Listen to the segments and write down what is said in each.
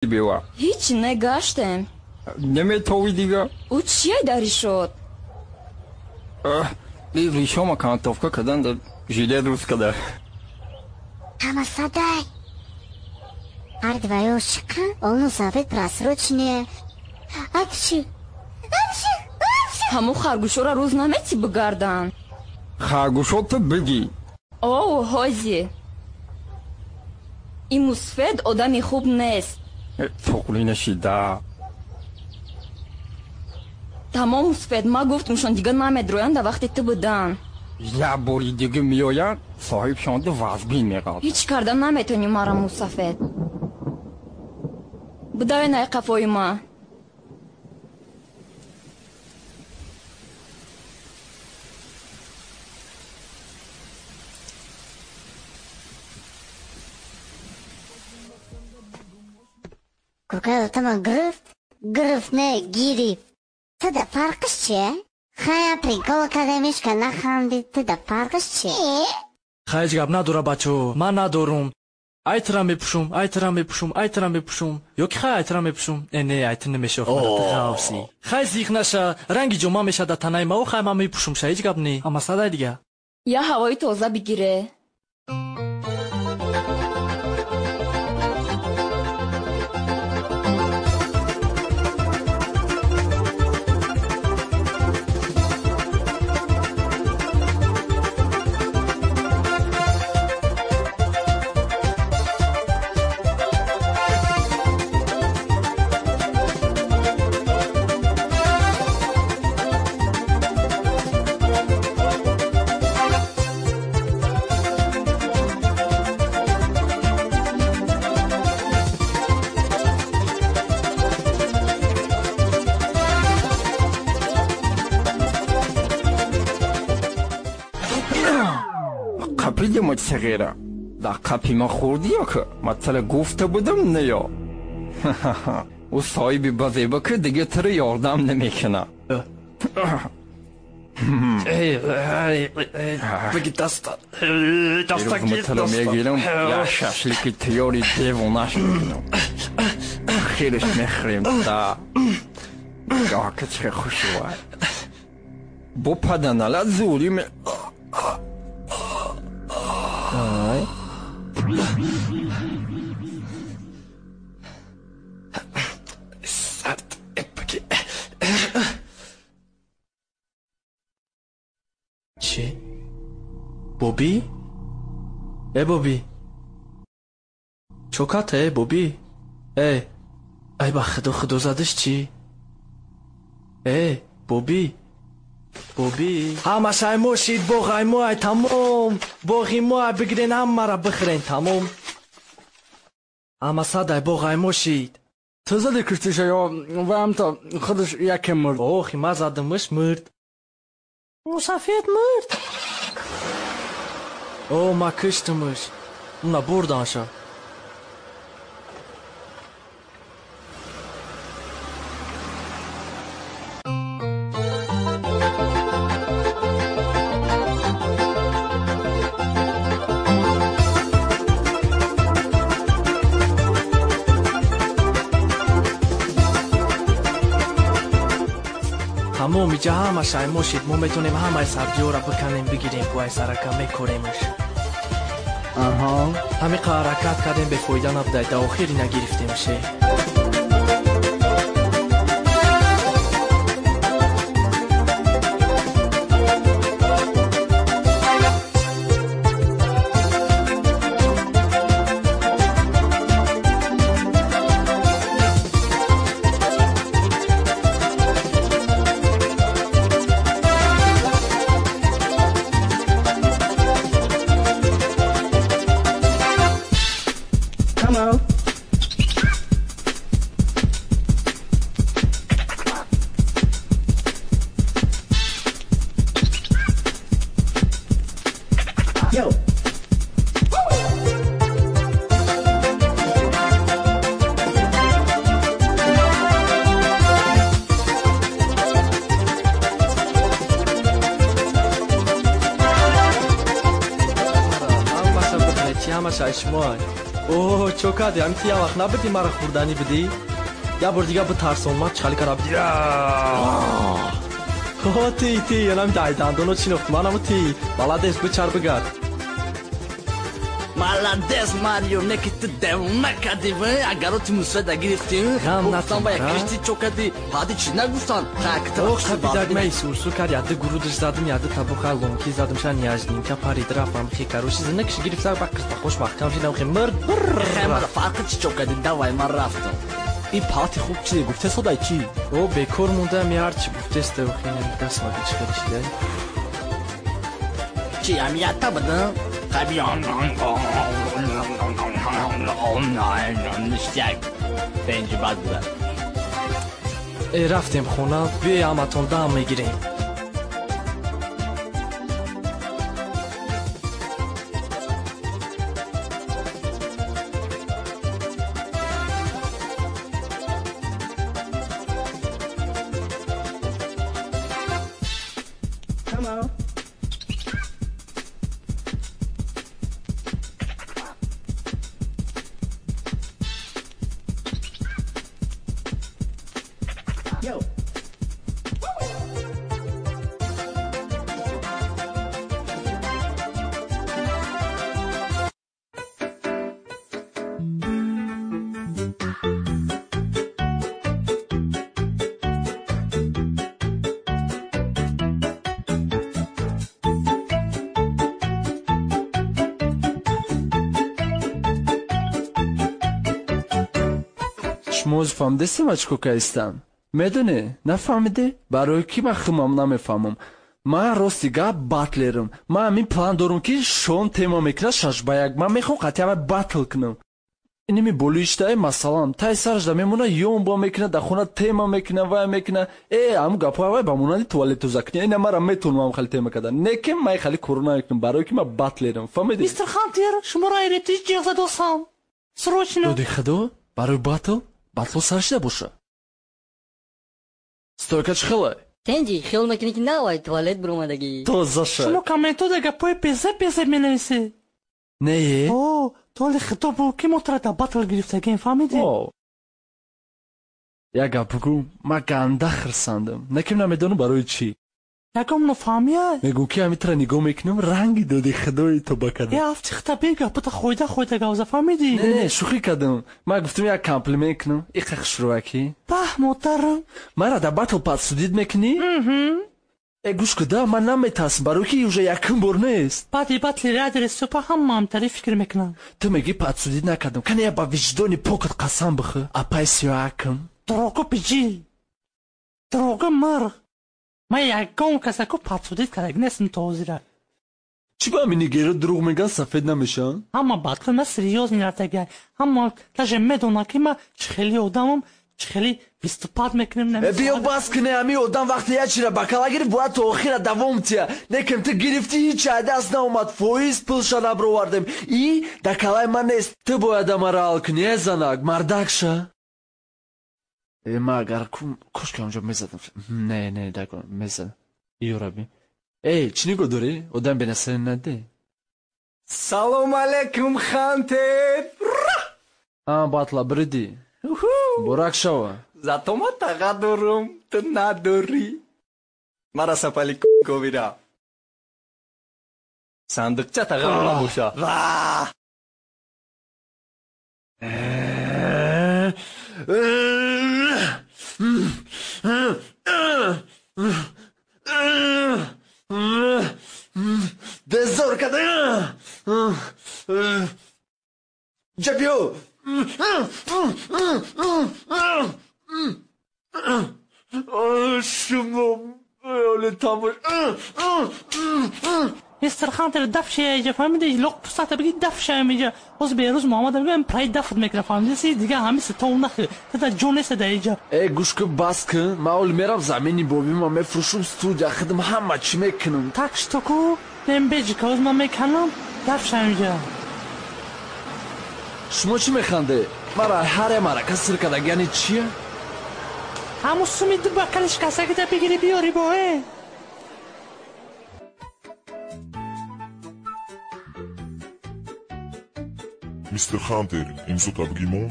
Бева. Ҳеҷ негаштем. Неметовӣ дига? Ӯ чие дар ришот? Ришома кантовка кадан да жилет рӯз када. Ҳама садай. Ҳар двоё шиқан, ону сафед просроченные. Апши! Апши! Апши! Ҳамо харгӯшоро рӯз наметӣ бигардан. Харгӯшото бигӣ. Оу, ҳози. Ин мусфед одами хуб нест. Тоқлӣ нашида. Тамом мусфед, ма гуфтумшон дига намедроянд да вақти ту будан. Як бори дига меоянд, соҳибшонда вазбин меғалт. Ҳеҷ карда наметонӣ мара мусафед. Бидаве най қафои ма. Куркаи отама гирифт, гирифт не, гирифт. Ту да фарқиш чие? Хая прикол кардемиш ка нахандид, ту да фарқиш чие? Хай ҳеҷ гап надора, бачаҳо, ман надорум. Ай тира мепӯшум, ай тира мепӯшум, ай тира мепӯшум. Ё ки хай ай тира мепӯшум? Э не, ай ту намешав, ту ғавсӣ. Хай зиқ наша, ранги ҷома меша да танаи мао, хай ман мепӯшум ша, ҳеҷ гап не. Ама садай дига. Я ҳавои тоза бигире. Қапидима сағира. Дар қапи ман хурдиё ки матала гуфта будам неё. Ӯ соҳиби базеба ки дига туро ёрдам намекунад. Биги даста. Даста Ирӯз матала мегирам, як шашлики тиёри девонаш мекунам. Хелеш мехӯрем да. Гаҳка чӣ хушвай. Бо паданала зӯрӣ ме. Ай. Сард. Биги. Чӣ? Бобӣ? Э Бобӣ. Чоката э Бобӣ? Э. Ай ба худо худо задиш чӣ? Э Бобӣ. Бобӣ. Ҳамаш ай мо шид, боғ ай мо ай тамом. Боғи мо ай бигирен, ҳамаро бихӯрен тамом. Ҳама сад ай боғ ай мо шид. Ту зади куштиша ё ваамто худаш яке мурд? Охи ма задамаш мурд. Мусафед мурд. О, ма куштамаш. Уна бурданша. Тамом иҷа ҳамаш ай мо шид, мо метонем ҳамаи сабзиҳоро биканем, бигирем, ку ай сарака мекоремаш. Аҳа. Ҳамиқа ҳаракат кардем, бефоида набудай, да охири нагирифтем ше. Ҳамаша бихӯред, чӣ ҳамаша ай шумо ай. О, чо кардӣ? Ҳамин ту як вақт набудӣ мара хӯрданӣ будӣ? Як бор дига битарсон, ман чӣ хали кардам? О, ти, ти, янам дай дандоно чинохт, манаму ти. Молодец, бичар бигард. Молодец, Марио, не ки ту девона кардӣ, агар ту мусоида гирифтӣ, Ғам гуфтам ба як натон, кишти чо кардӣ, баъди чӣ нагуфтан? О, қапидак май сурсур кард, яды гурудаш задам, яды табуха лонки задам, ша няжнинка парид рафтам, хе кароши зинакш гирифта, ба қиртақош маҳкам шидам, хе мирд Хай, фарқи чӣ чо кардӣ? Давай, ман рафтам. Ин палати хуб чизе гуфте содай чӣ? О, бекор мондам, ҳарчи гуфтеста, хе даст мага чӣ хеле шидай. Чӣ, ҳамията будам? Хай, биё. Ништяк. Пенҷи бад буда. Э, рафтем хона, биёй ҳаматон дам мегирем. Шумо ҳозир фаҳмидастем чӣ кор кардистам? Медонӣ? Нафаҳмидӣ? Барои ки ман худам намефаҳмам. Ман рости гап батлерам. Ман ҳамин план дорам, ки Шон тема мекунад 6 ба 1. Ман мехоҳам қатъиян батл кунам. Иними болиштае, масалан, таи сарашда мемона, ёнбо мекунад, дар хона тема мекунад, вай мекунад. Э, ҳамун гапҳои вай ба монанди туалет тоза кунӣ. Ина мара метавонам хали тема кардан. Не ки ман хали кору намекунам, барое ки ман батлерам. Фаҳмидӣ? Мистер Хантер, шуморо эрептиш ҷиғ задосам. Срочно. Доди худо, барои батл? Батло сар шида боша. Стойка чӣ хелай? Тенҷи, хиёл мекунӣ ки навай туалет биромадагӣ. Тоза ша. Шумо комментода гапҳои безеб безеб менависед. Не? О, толи хито бу ки мо тура дар батл гирифтагем, фаҳмидӣ? О. Як гап бигӯ, ман ганда хирсандам. Не ки намедонам барои чӣ. Ягон нофаҳмия? Мегӯм ки ҳамин тура нигоҳ мекунам, ранги доди худои то ба кардам. Е, афти хита бега, бута хойда хойда гавза, фаҳмидӣ? Не, не, шӯхӣ кардам. Ман гуфтам як комплимент кунам. Иқа хушрӯакӣ. Баҳ, модарам. Мара дар батл подсудить мекунӣ? Э, гӯш куда, ман наметарсам, барои ки уже якум бор нест. Баъди батли рядери супа ҳама ҳамтари фикр мекунам. Ту мегӣ подсудить накардам. Кани я ба виҷдони покат қасам бихӯр. Апай сиёакам. Дурӯғгӯ биҷил. Дурӯғгӯ мирғ. Ман ягон касаку подсудить кардаг нестам то ҳозира. Чӣ ба ҳамин нигеро дурӯғ мегӯянд, сафед намешаванд? Ҳама батли ма серьёзный рафтагай. Ҳама даже медонад, ки ман чӣ хели одамам, чӣ хели выступать мекунем. Э, биё бас куне, ҳамин одам вақте як чира ба кала гирифт, бояд то охира давом тия. Некем ту гирифтӣ, ҳеч ай даст наомад, фоиз пулша набровардем. И дар калаи ман нест. Ту бояд амара ҳал кунӣ, э занак, мардак ша. Э, ман агар кошки онҷо мезадам. Не, не, дакон, мезадам. Иёра би. Эй, чӣ нигоҳ дорӣ? Одам бенасарӣ надӣ. Салом алейкум, Хантер. А, батла биридӣ. Бурак шава. Зато ма таға дорум, ту надорӣ. Мара сапали ковира. Сандуқча таға набоша. Ва! Безор када. Ҷабиё. Шумо оли тамош. Мистер Хантер, даф шия иҷа, фаҳмидӣ? Лоқ пусата бигӣ, даф шаям иҷа. Ҳозир Берӯз Муҳаммад мегӯям, прай дафт мекунам, фаҳмидӣ? Си дига ҳамин ситов нахӯ. Тада ҷо нест дар иҷа. Э, гӯш кун, бас кун. Ман оли мерам замини бобима мефурӯшум, студия худам ҳама чӣ мекунам. Так что ку, нем беҷика, ҳозир ман меканам, даф шаям иҷа. Шумо чӣ механде? Мара ҳар як марака сир кардаг, яъне чия? Ҳамун суми ду бакали шикастагита бигирӣ биёрӣ бо, э. Мистер Хантер, имзота бигимон?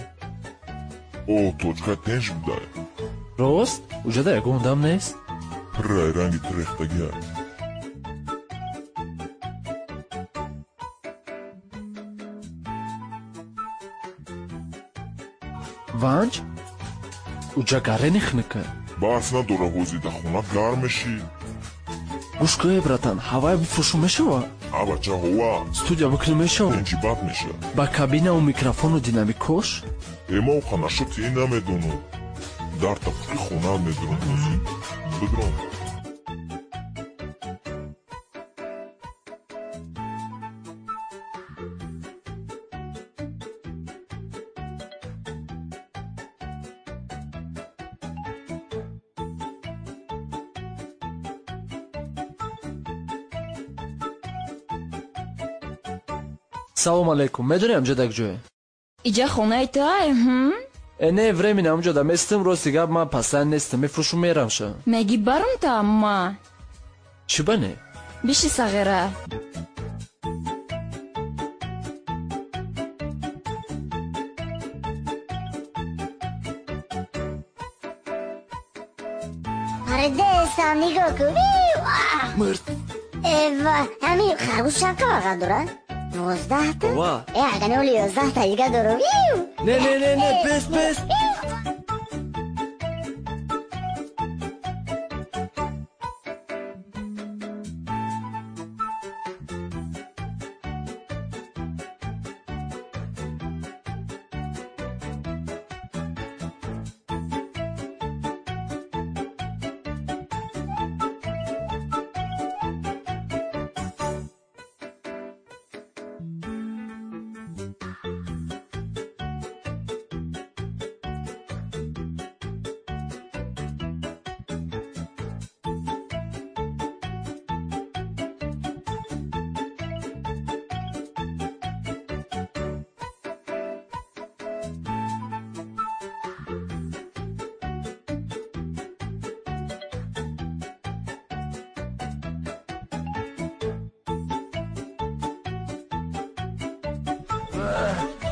О, точка тенж будай. Рост? Уҷада ягон одам нест? Пиррай ранги тирехтагиай. Ванҷ? Уҷа гарени хунука. Баҳс надора, ҳозир дар хона гарм мешӣ. Гӯш кӯе, братан, ҳавай бифурӯшу мешава? А бача, ҳова. Студия бикунӣ мешава? Тенҷи бад меша. Ба кабинаву микрофону динамикош? Э, ма оха нашоти ин намедонам. Дар тапуки хона медурам ҳозир. Бидурам. Салом алейкум. Медонӣ амҷа дар ҷое? Иҷа хонаи туай, ҳм? Э, не, временно амҷода местам, рости гап ман пасанд нестам, мефурӯшу мерам ша. Меги барум та ма? Чӣ ба не? Биши, сағира. Паридесам, нигоҳ кун. Мурд. Эва, ҳамин харгӯш чанд қабақа дорад? 12-та? Ова. Э, агар не оли 11-та дига дорам. Не, не, не, не, бес, бес.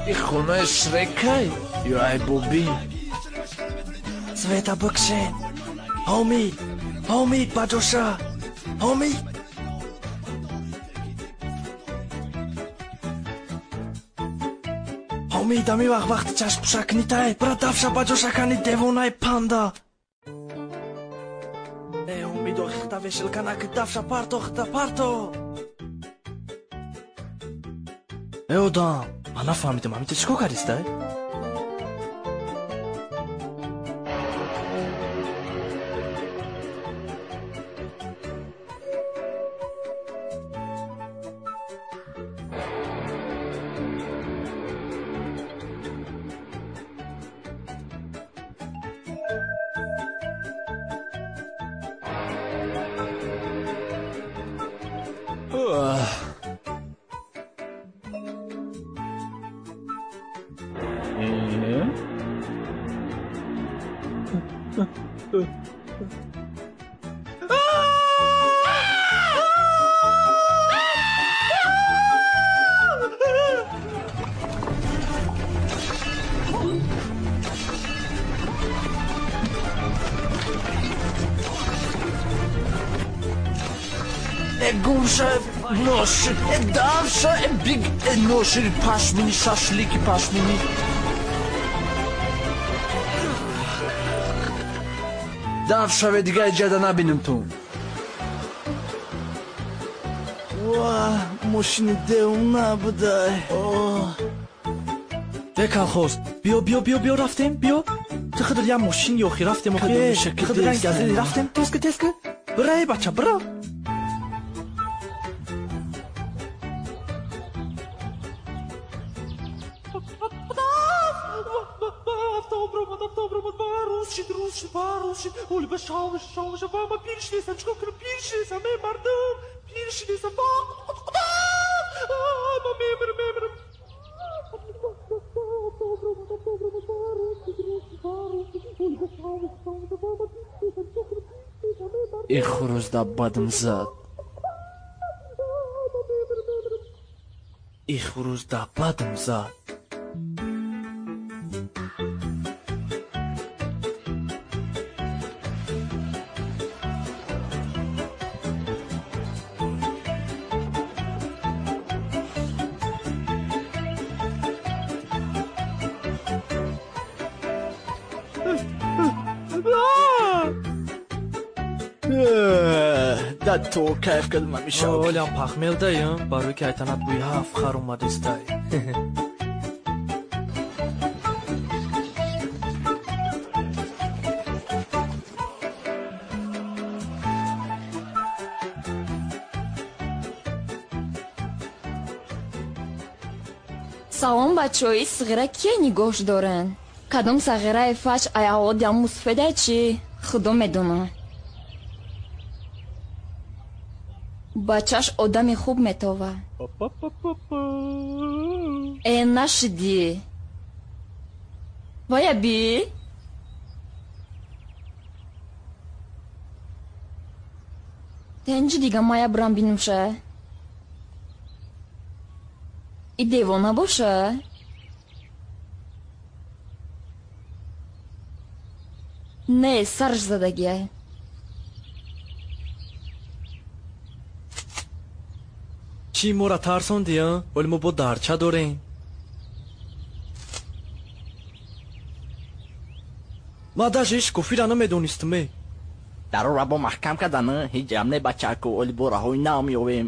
И хонаи Шрекай ё ай Бобӣ? Света бикшен. Ҳомид, Ҳомид, баҷоша. Ҳомид. Ҳомид, ами вақт вақти чашмпӯшакнитай. Бира дафша баҷоша кани девонаи панда. Э, Ҳомид, охихта вешилканаки дафша парто, хита парто. Э, одам, ман нафаҳмидам, ҳамин ту чӣ кор кардистай? Э, гумша, ношир, э, давша, э, биг, э, ношири пашмини, шашлики пашмини. Дав шаве, дига иҷада набинем ту. Ва, мошини девона будай. Э, колхоз, биё, биё, биё, биё, рафтем, биё. Ту худр як мошини охи рафтем, охи. Худр ранг газели рафтем, теска, теска. Бира, э, бача, бира. Э, хурӯз да бадм зад. И хурӯз да бадм зад. То кайф кардам ҳамеша. Олям пахмел даям, барои ки айтанат бӯи ҳафт хар омадистай. Салом, бачаҳо, ин сағира кие нигоҳш доранд? Кадом сағираи фач ай авлоди ам мусфедай чӣ? Худо медона. Бачаш одами хуб метова. Э, нашидӣ. Вая би? Тенҷи дига мая бирам бинумша. И девона боша? Не, сарш задагиай. Чӣ мора тарсонди, а? Вале мо бо дарча дорем. Ма даже ҳеҷ кофира намедонистам, э. Дарора бо маҳкам кардан, ҳеҷ ам не бачаку, оли бо раҳои нав меёвем.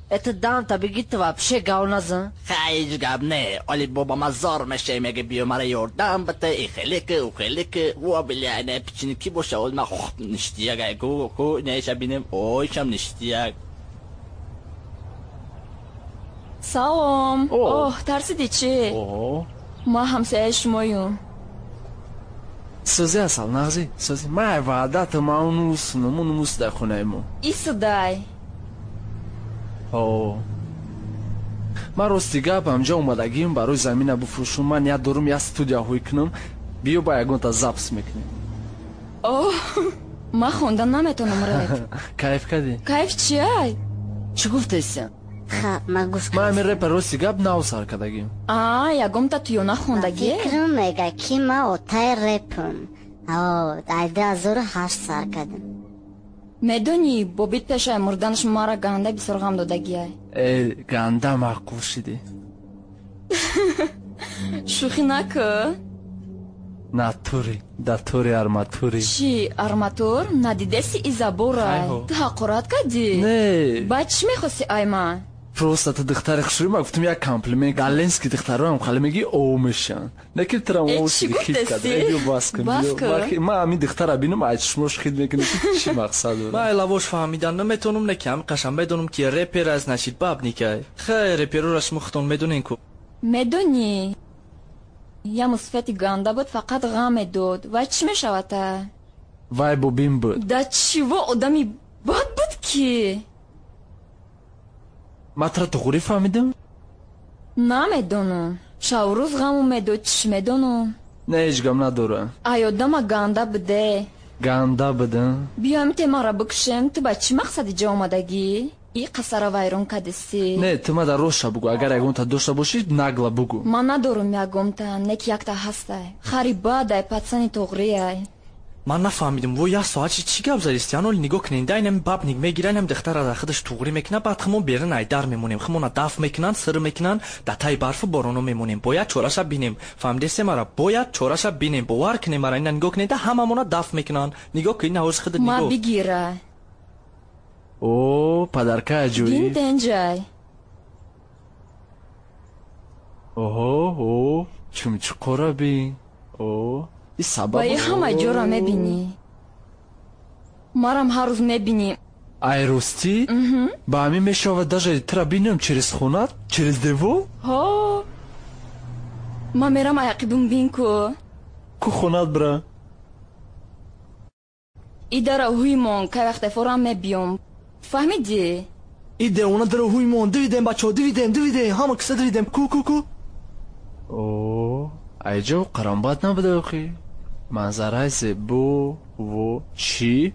Это дам та беги ты вообще гав назан. Хай, ҳеҷ гап не, оли бо ба мазор меше, меге биё мара ёрдам бите, и хелики, у хелики, во бля, не пичини ки боша, оли ма хух ништияк, ай ку, ку, не ша бинем, ой шам ништияк. Салом. Оҳ, тарсиди чӣ? Ма ҳамсояи шумоюм. Сӯзи асал, нағзӣ, сӯзи. Ман ваъдата ма унусунам, унус дар хонаи мо. Исудай. Ҳо. Ман рости гап ҳамҷа омадагим барои замина буфурӯшум. Ман ният дорум як студия ҳуй кунам. Биё ба ягонта запис мекунем. Оҳ, ман хонда наметонам рэп. Кайф кардӣ? Кайф чиай? Чӣ гуфтесиям? Ха, ман гӯш Ман ҳамин рэпа рости гап нав сар кардагим. А, ягонта туё нахондагӣ? Фикрам мега ки ман отаи рэпам. О, ай 2008 сар кардам. Медонӣ, бобит пешай мурданаш мара ганда бисёр ғам додагиай. Э, ганда маъқул шидӣ. Шӯхӣ накӣ. Натури, датури арматури. Чӣ, арматур? Надидеси изаборай. Хайҳо. Ту ҳақорат кардӣ? Не. Баъд чӣ мехости ай ман? Просто ту духтари хушрӯй, ман гуфтам як комплимент. Галенски духтароам хали меги о мешан. Не ки трам Э, о чӣ шиди хит гуфтеси? кардам. Э, биё бас кун, Бас биё. кун. Ман ҳамин духтара бинам, ай чишмош хит мекунам, ки чӣ мақсад дорам. Ман лавош фаҳмидан наметонам, не ки ҳами қашан медонам ки репер аз нашид бабникай. Хай, реперора шумо худтон медонен ку. Медонӣ, я мусфети ганда буд, фақат ғам медод. Вай чӣ мешавад-та? Вай бобин буд. Да чиво одами бад буд ки? Ман тура туғрӣ фаҳмидам? Намедонам. Шаврӯз ғаму медод, чӣ медонам? Не, ҳеҷ гап надорам. Ай одама ганда буде. Ганда будам? Биё ҳамин темаро бикушем, ту ба чӣ мақсади ҷо омадагӣ? И қасара вайрон кардеси. Не, ту ма дар ростша бугӯ, агар ягонта дошта бошӣ, нагла бугӯ. Ман надорум ягонта, не ки якта ҳастай. Хари бадай, патсани туғрияй. Ман нафаҳмидам, во як соат чӣ гап задисти? Ан оли нигоҳ кунед, дай нами бабник мегира, нами духтара дар худаш туғрӣ мекунад, баъд хумон берун айдар мемонем, хумона даф мекунанд, сир мекунанд, дар таи барфу бороно мемонем. Бояд чораша бинем. Фаҳмидесте мара? Бояд чораша бинем. Бовар кунем мара, ина нигоҳ кунед, ҳамамона даф мекунанд. Нигоҳ кунед, ҳоз худат Ма нигоҳ. бигира. О, падарка аҷоиб. Бин тенҷай. Оҳо, о, чумчуқора бин. О, и сабаб. Ва и ҳама ҷоро мебинӣ. Марам ҳар рӯз мебинӣ. Ай ростӣ? Ба ҳамин мешавад даже тура бинам через хона, через девор? Ҳо. Ман мерам ай ақибум бин ку. Ку хонат бира? И дара ҳуй мон, кай вақте форам мебиём. Фаҳмидӣ? И девона дара ҳуй мон, дивидем бачаҳо, дивидем, дивидем, ҳама киса дивидем, ку ку ку. О, айҷо қарамбад набуда охи. Манзараи зебо, во, чӣ?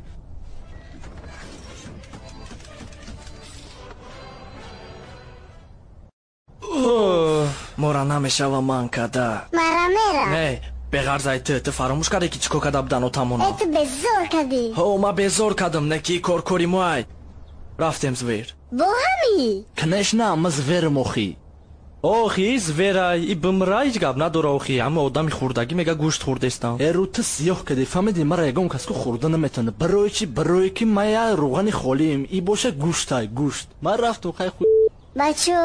Мора намешава ман када. Мара мера. Не, беғарз ай ту, ту фаромӯш кардӣ ки чӣ кор карда будан отамона. Э, ту безор кардӣ. Ҳо, ман безор кардам, не ки кор кори мо ай. Рафтем звер. Бо ҳами? Конечно, ма зверам охи. Охи, звера, и бимра ҳеҷ гап надора охи. Ҳама одами хурдагӣ мега гӯшт хурдестам. Э, рӯ ту сиёҳ кардӣ, фаҳмидӣ? Мара ягон кас ку хӯрда наметавона. Барои чӣ? Барое ки ман я рӯғани холием. И боша гӯштай, гӯшт. Ман рафтум, хай ху. Бачо,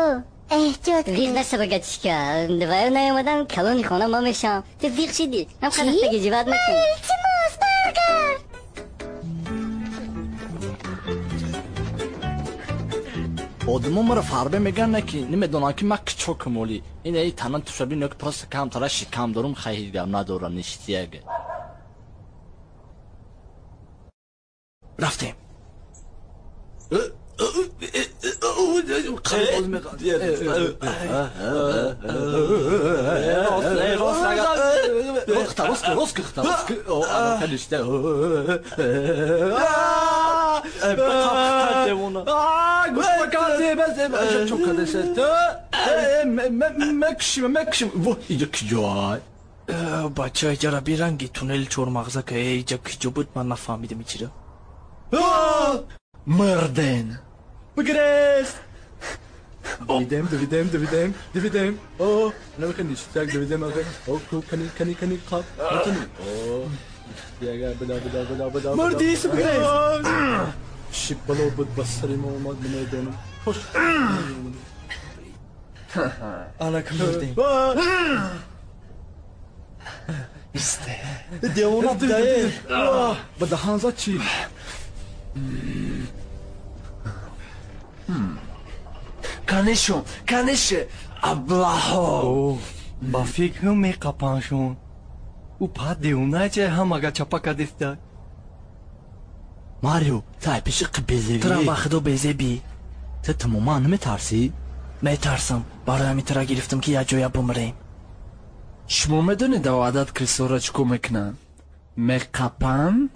эҳтиёт кун. Виғ наша бачка. Ваё наомадан калони хона ма мешам. Ту виғ шидӣ. Ҳам хадафтаги ҷиват накун. Илтимос, баргард. Одамо маро фарбе мегӯянд, не ки намедонанд ки ман кичокам оли. Ин эй танан тушаби не ки просто камтара шикам дорум, хай ҳеҷ гап надорам, ништияга. Рафтем. Бача, иҷара биранги туннели чормағза ка иҷа киҷо буд, ман нафаҳмидам ичира. Марден. Бигрез! Дивидем, дивидем, дивидем, дивидем. О, намехоҳ ништяк, дивидем, охе. О, ку, кани, кани, кани, қап, кани. О, ништяга, бада, бада, бада, бада. Мурдӣ, бигрез! Чӣ бало буд ба сари мо омад, намедонам. Хош. Анака мурдем. Исте. Девона будае. Ба даҳан зад чӣ? Канешон, канеше, аблаҳо. Ба фикрам меқапаншон. Ӯ пад девонача ҳамага чапа кадиста. Марио, ту ай пеши безебӣ. Тура ба худо безебӣ. Ту тамоман наметарсӣ? Метарсам. Барои ҳамин тура гирифтам ки як ҷоя бумрем. Шумо медонед дар одат крисора чӣ кор мекунанд? Меқапанд,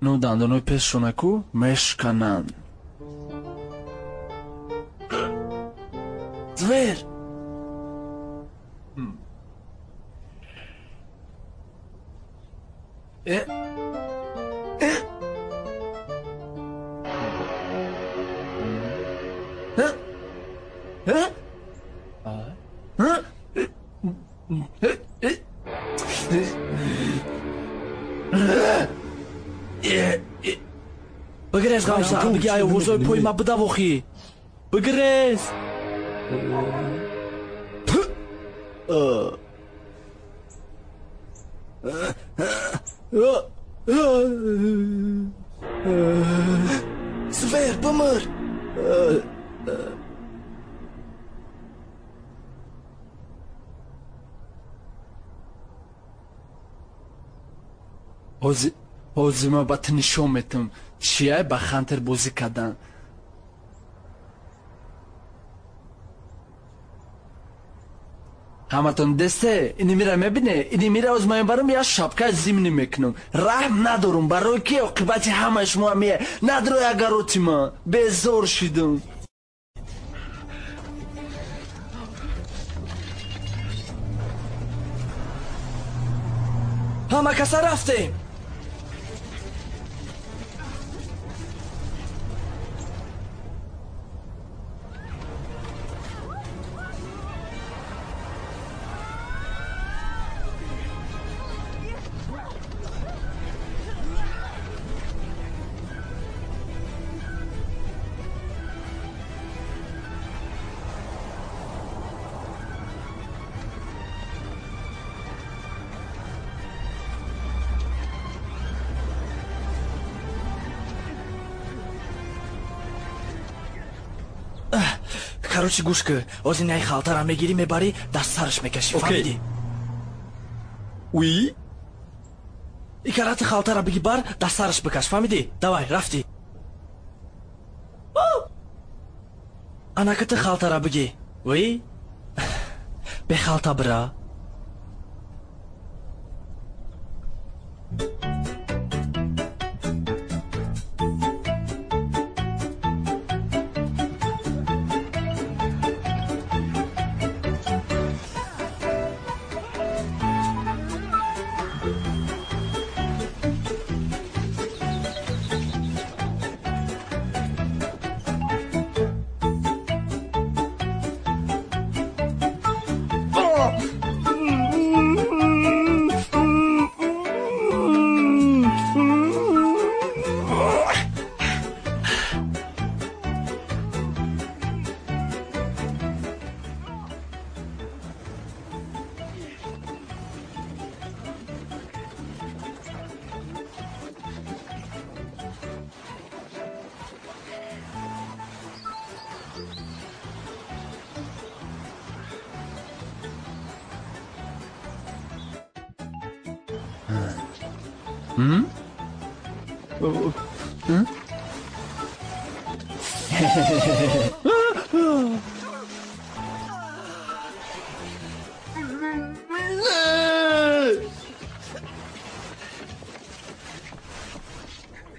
ну дандонои пешшонаку мешкананд. Звер! Бигрез, Ғавса, биги ай овозои пои ма бидавохӣ. Бигрез! Звер, бимир! Ҳозир ман ба ту нишон метам, чияй ба хантер бозӣ кардан. Ҳаматон десте, ини мира мебине, ини мира оз ман барам я шапкаи зимни мекунам. Раҳм надорум, барои ки оқибати ҳамаи шумо мие. Надрои агароти ман, безор шидум. Ҳама каса рафтем. Короче, гӯш кун. Ҳозир най халтара мегирӣ, мебарӣ, дар сараш мекашӣ. Фаҳмидӣ? Уи? Икарати халтара биги бар, дар сараш бикаш. Фаҳмидӣ? Давай, рафтӣ. Анака ту халтара биги. Уи? Бехалта бира.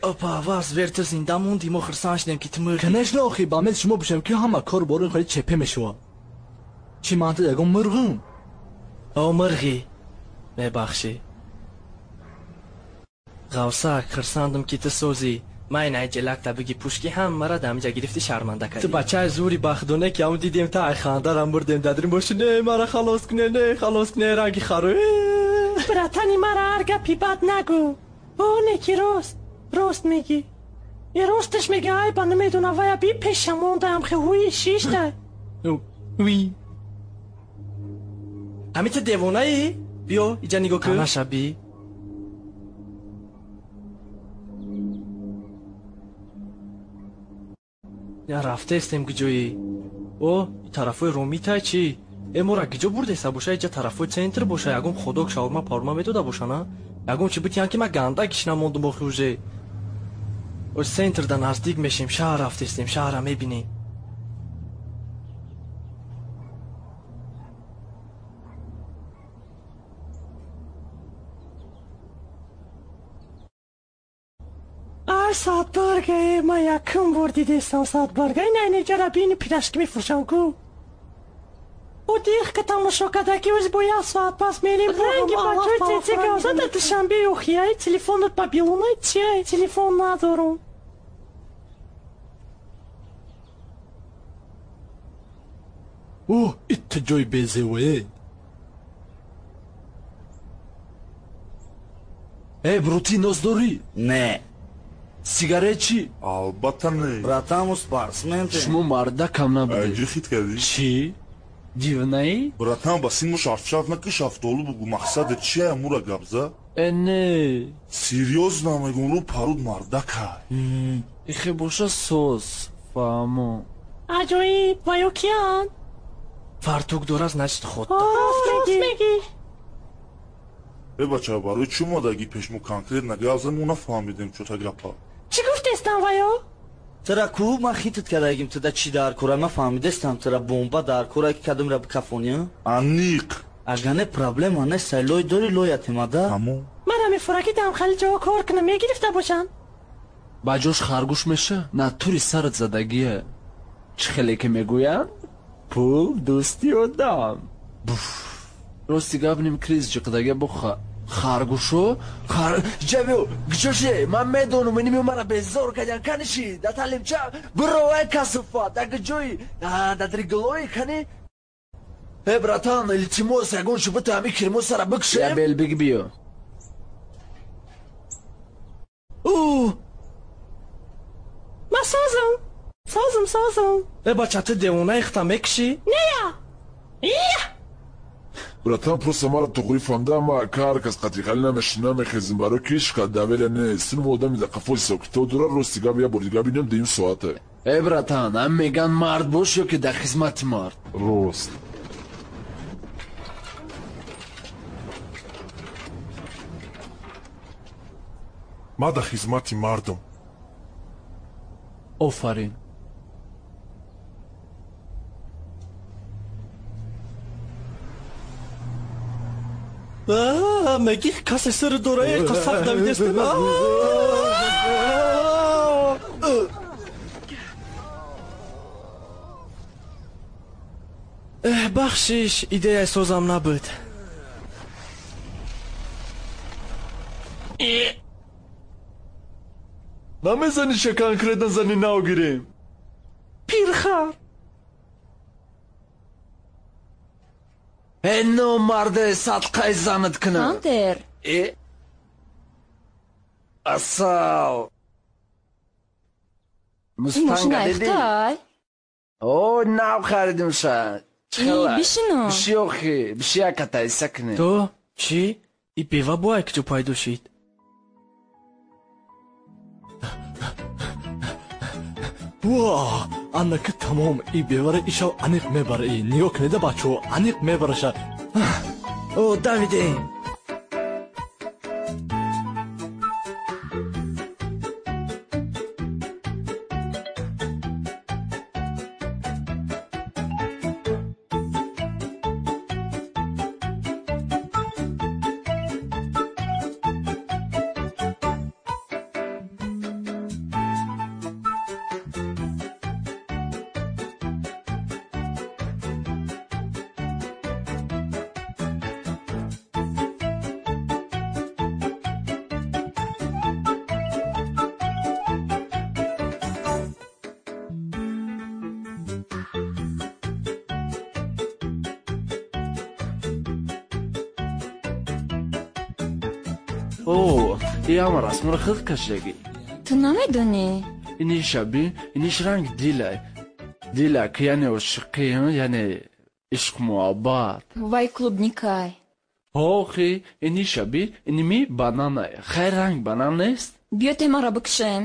Опа, вас вертер зинда монди, мо хурсанд шудем ки ту мурдӣ. Конечно, охи, ба мез шумо бошем ки ҳама кор борин хеле чепе мешавад. Чӣ ман ту ягон мурғум? О, мурғӣ. Мебахшӣ. Ғавсак, хурсандам ки ту созӣ. Ман ай ҷелакта биги пушки ҳам мара дамиҷа гирифти шарманда кардӣ. Ту бачаи зури бахдоне ки ҳамун дидем та ай хандарам бурдем дадрим боши не мара халос куне, не халос куне ранги хару. Братани мара ҳар гапи бад нагӯ. О, не ки рост. Рост мегӣ. Е росташ мега ай ба намедона вая би пеша мондаам хе ҳуи шишта. Уи. Ҳами ту девонаӣ? Биё, иҷа нигоҳ кун. Танаша би. Я рафтаестем куҷоӣ? О, тарафои Ромитай чӣ? Э, мора куҷо бурдеста боша? Иҷа тарафои центр боша. Ягон ходок шаурма парма медода боша, на? Ягон чӣ битиян ки ман ганда гишна мондум охи уже. О, центрда наздик мешем, шаҳр рафтестем, шаҳра мебинем. Ай, садбарга, э, ман якум бор дидестам садбарга. Ин айнеҷара бини пирашки мефурӯшам ку. О, дих ка тамошо карда ки оз бо як соат пас мерем. Ранги бачаи цеце гавза дар Душанбе охи, ай телефонат ба билонай чи ай? Телефон надорум. О, итта ҷои безевое. Э, брути, нос дорӣ? Не. Сигарет чӣ? Албатта не. Братан, мо спортсмен. Шумо мардакам набудед. Айҷи хит кардӣ? Чӣ? Дивнаӣ? Братан, ба син мо шафшаф накӣ, шафтолу бугу. Мақсаде чия мура гапза? Э, не. Серьёзно мегум, рӯ паруд мардакай. Ихе боша соз, фаҳмо. Аҷоиб, ва ё киянд? Фартук дорад, значит ход. Рост мегӣ. Э, бача, барои чӣ омадагӣ пеш мо конкретно гап зад, мо нафаҳмидем чӯта гапа. Чӣ гуфтестам ва ё? Тара ку ман хитат кардагим, туда чӣ дар кора, ман фаҳмидестам тара бомба дар кора ки кадомра бикафонӣ? Аниқ. Агар не проблема нест, лой дори лоятемада. Тамом. Мара мефура ки дамхали ҷо кор кунам, мегирифта бошанд. Ба ҷош харгӯш меша? На тури сарат задагие. Чӣ хеле ки мегӯянд? Пул дӯсти одам. Буф. Рости гап ним криз ҷиқдага бо харгӯшо? Хар... Ҷабио, куҷоше? Ман медонам, иними мара безор кардян. Каниши, да талимча, биро ай касуфа, да куҷои? Да дриглои кани? Э, братан, илтимос, ягон чӣ бита ҳами кирмосара бикшем? Я бел биг биё. О! Ман созам. Созам, созам. Э, бача, ту девонаи хита мекушӣ? Нея. Ия! Братан, просто мара туғри фаҳмда, ма ҳар кас қатиқалӣ намешина мехезим, барои ки ҳеч қад давеле нест. Синмо одами дар қафои сокито дора, рости гап як бор дига бинем, дуюм соате. Э, братан, ҳам меган мард бош ё ки дар хизмати мард. Рост. Ма дар хизмати мардум. Офарин. Меги касе сир дора, э, қасақ давидестем. Э, бахшиш, идеяи созам набуд. Намезанӣ ша конкретно зани нав гирем? Пирхар. Э, номарде, садқаи занат кунам. Хантер. Э? Асал. Мустанга дидӣ? Мошина О, нав харидим ша. И, бишино. Биши охи, биши яката кунем. То чӣ? И бева бо ай куҷо пайдо шид? Ва, аннаки тамом, и бевара ишав аниқ мебара и. Нигоҳ кунеда бачаҳо, аниқ мебараша. О, давидем. О, ама расмро хид кашидаги. Ту намедонӣ? Ини шаби, иниш ранг дилай. Дилак, яъне ошиқӣ, яъне ишқ муҳаббат. Вай клубникай. Охи, ини шаби, иними бананай. Хайр ранг банан нест? Биё темаро бикшем.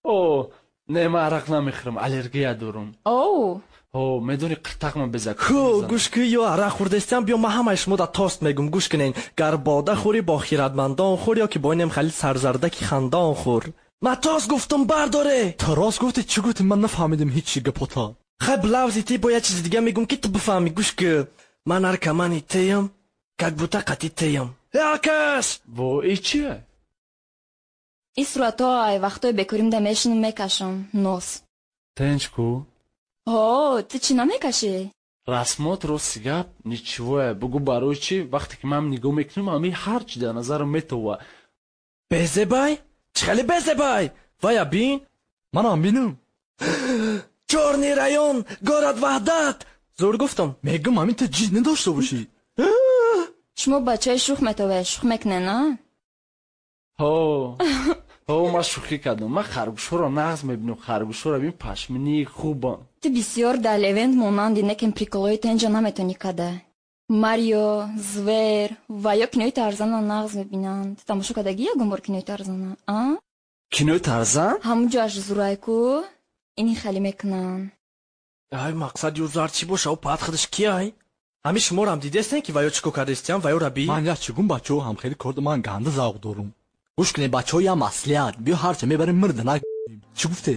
О, не, ман арақ намехӯрам, аллергия дорам. О! О, медони қиртақма безак. Ху, гӯш кӣ, ё арақ хӯрдестиам, биё ман ҳамаи шумо да тост мегум, гӯш кунен. Гар бода хӯрӣ бо хиратмандон хӯр, ё ки бо инем хали сарзардаки хандон хӯр. Ман тост гуфтум, бардоре! Ту рост гуфтӣ, чӣ гуфтӣ, ман нафаҳмидим ҳеҷ чӣ гапота. Хай блавзи ти бо як чизи дига мегум ки ту бифаҳмӣ, гӯш кӣ. Ман наркомани теям, как будто қати теям. Якаш! Во, и чия? И суратҳо ай вақтҳои бекоримда мешинам мекашам. Нос. Тенч ку? Ҳо, ту чӣ намекашӣ? Расмот рости гап ничего. Бугу барои чӣ вақте ки ман нигоҳ мекунам, ҳамин ҳар чӣ дар назарам метова. Безебай? Чӣ хеле безебай? Вая бин? Манам бинам. Чёрный район, город Ваҳдат. Зур гуфтам. Мегум ҳамин ту ҷид надошта бошӣ. Шумо бачаи шух метовед, шух мекунед, а? Ҳо. Ҳо, ман шӯхӣ кардам. Ман харгӯшҳоро нағз мебинам. Харгӯшҳоро бин пашминии хубам. Ту бисёр дар левент монанди, некин приколҳои тенҷа наметонӣ када. Марио, Звер ва ё кинои Тарзана нағз мебинанд. Ту тамошо кардагӣ ягон бор кинои Тарзана, а? Кинои Тарзан? Ҳамун ҷоаш зурай ку, ини хеле мекунанд. Ай, мақсад юзар чӣ боша, ӯ паат худаш кияй? Ҳамин шуморам дидестен ки ваё чӣ кор кардестиям, ваё раби? Ман як чӣ гум бачаҳо ҳам хеле кор ман ганда завқ дорум. Гӯш кунед бачаҳо, я маслиҳат. Биё ҳарча мебарем мирда на. Чӣ гуфте?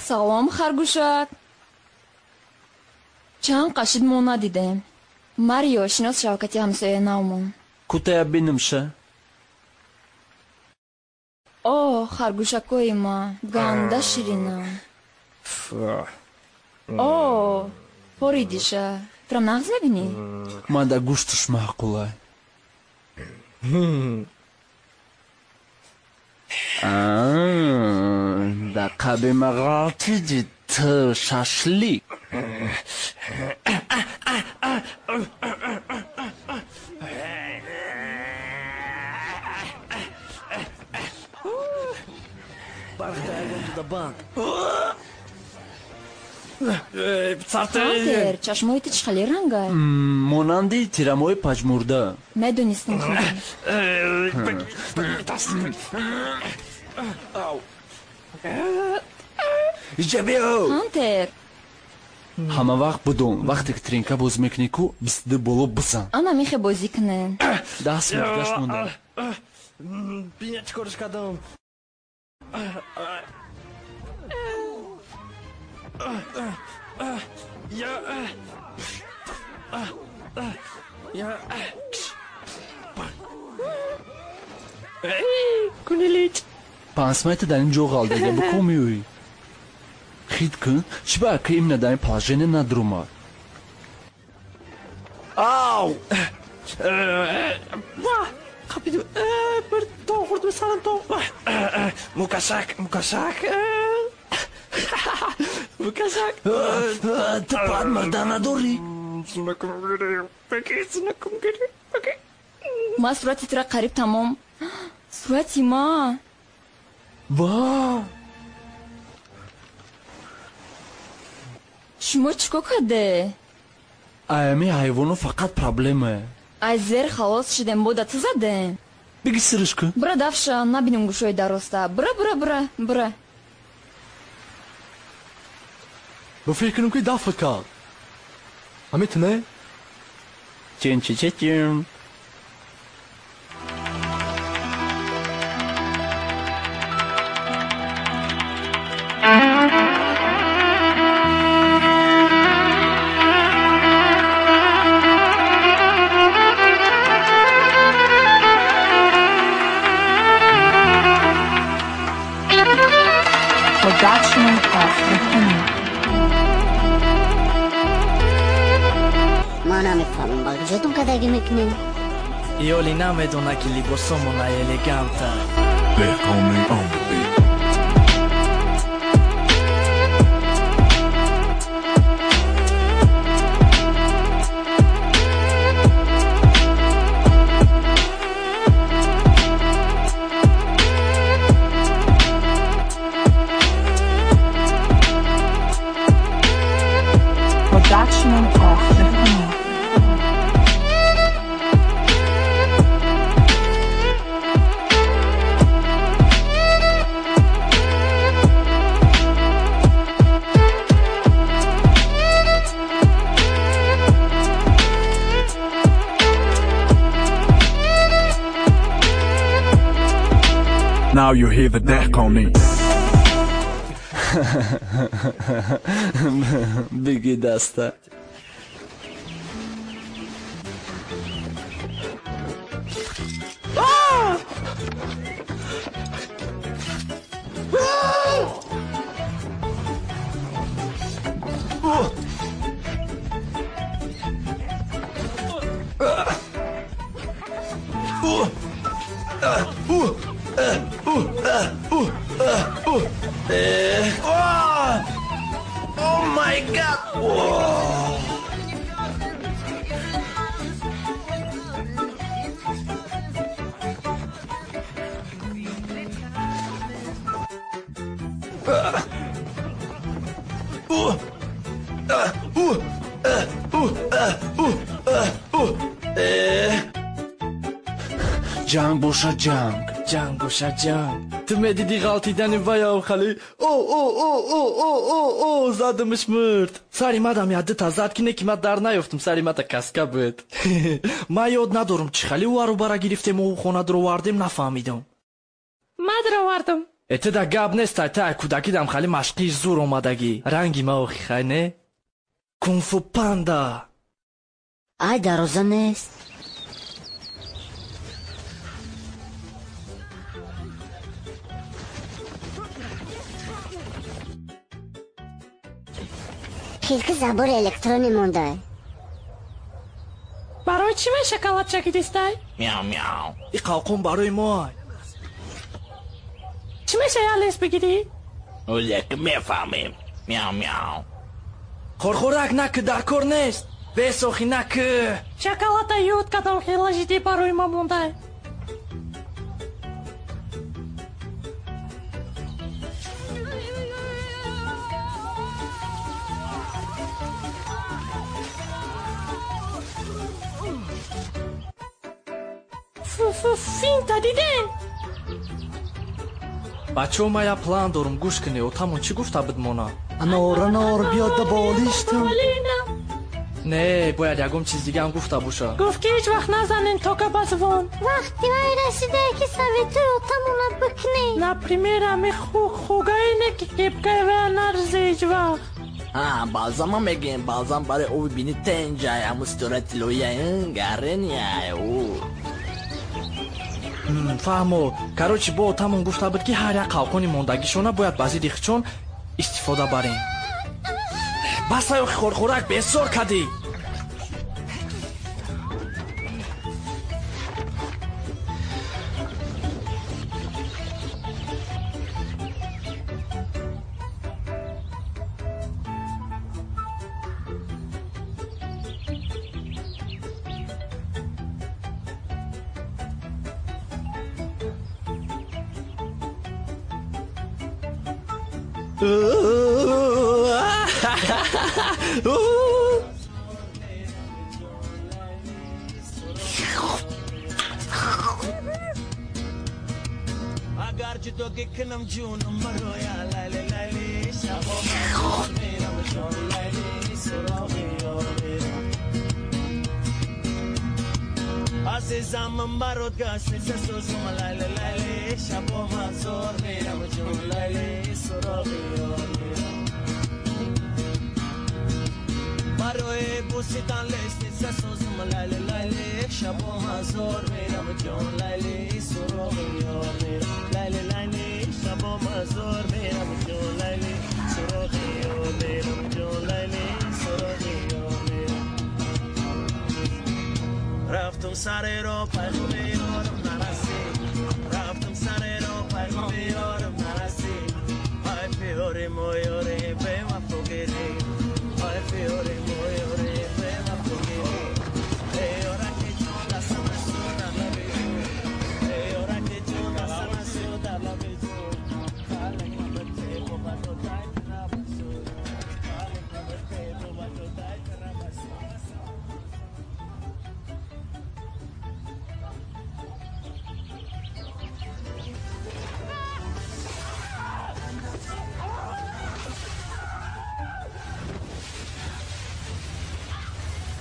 Салом, харгӯшак. Чанд қашид мо надидем. Марио, шинос шавкати ҳамсояи навмон. Кутая бинамша. О, харгӯшакои ма, ганда ширинам. О, поридиша. Тура нағз мебинӣ? Ман дар гӯшташ маъқулай. Дар қаби мағалтиди ту шашлик. Хантер, чашмои ту чӣ хеле рангай? Монанди тирамои паҷмурда. Медонистам худо. Иҷа биё! Хантер! Ҳама вақт будум, вақте ки тринка бозӣ мекунӣ ку, 22 боло бизан. Ана мехе бозӣ кунем. Даст мегашт монда. Биня чӣ корш кардам. Кунилич. Пансмайта дар ин ҷо ғалдага бикун меоӣ. Хит кун, чӣ ба ки имна дар ин положение надурумад? Ау! Қапидим. Бір тон хӯрдим, сарам тон. Мукашак, мукашак. Мукашак. Ту пад мирда надорӣ? Ма сурати тура қариб тамом. Сурати ма. Ва! Шумо чӣ кор карде? Аями ҳайвоно фақат проблема. Ай зер халос шидем, бода ту задем. Биги сириш кун. Бира дафша, набинем гӯшои дароста. Бира, бира, бира, бира. Ба фикр кунам ки дафт кард. Ҳамин ту не? Чин чи чи чин. Production of Rahim. Ма намефаҳмам, ба куҷотон кадагӣ мекунем? Ёли намедона ки либосомона элеганта. Деҳқони on the beat. Now you hear the Dehqani. Биги даста. Oh my God! Whoa. Ҷанг бошад ҷанг. Ҷанг бошад ҷанг. Ту медидӣ ғалтидани вая хали о о о о о о о задамш мурд. Сари мадам я дута зад ки не ки ман дар наёфтам, сари мата каска буд. Ман ёд надорам чӣ хали ӯ бара гирифтем ӯ хона дуровардем, нафаҳмидам. Ман дуровардам. Э ту да гап нест, тай кӯдакидам хали машқии зур омадагӣ. Ранги ма охи хай не? Кунфу панда. Ай дароза нест. Хилки забори электронӣ монда. Барои чӣ ман шоколад чакидистай? Мяу мяу. И қалқон барои мо. Чӣ мешавад лес бигирӣ? Олек мефаҳмем. Мяу мяу. Хорхорак наки дар кор нест. Бесохи наки. Шоколада ёд кардам, хелажиди барои ма мондай. Финта дидем. Бачаҳо, ман як план дорум, гӯш кунед. Отамон чӣ гуфта буд мона? Анор, анор, биё да болиштам. Не, бояд ягон чиз дигаам гуфта боша. Гуфт ки ҳеҷ вақт назанем тока ба звон. Вақти вай расида ки советои отамона бикунем. Например, ами хугаи не ки кепкаи вая нарзе ҳеҷ вақт. А, балзама мегем, балзам барои оби бини тенҷай, ҳамун ситораи тиллоия, гарения, ӯ. Фаҳмо. Короче, бо отамон гуфта буд ки ҳар як қалқони мондагишона бояд ба зидди хичон истифода барем. Бас ай охи хорхорак бесор кардӣ.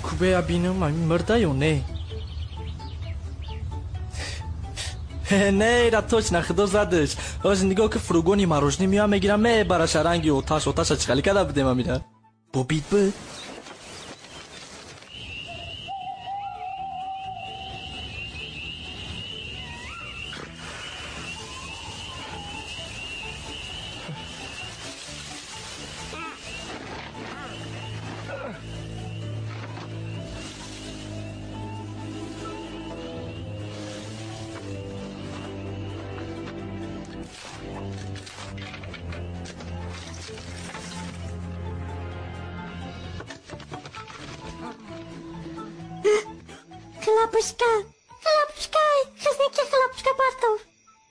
Кубея бинам, ами мурда ё не? Не, ира точно худо задаш. Ҳозир нигоҳ ки фургони марожнӣ меоям мегирам мебараша ранги оташ оташа чӣ хеле када будем амира. Бобид буд. Хлопушка, хлопушка, хизнаки хлопушка партов.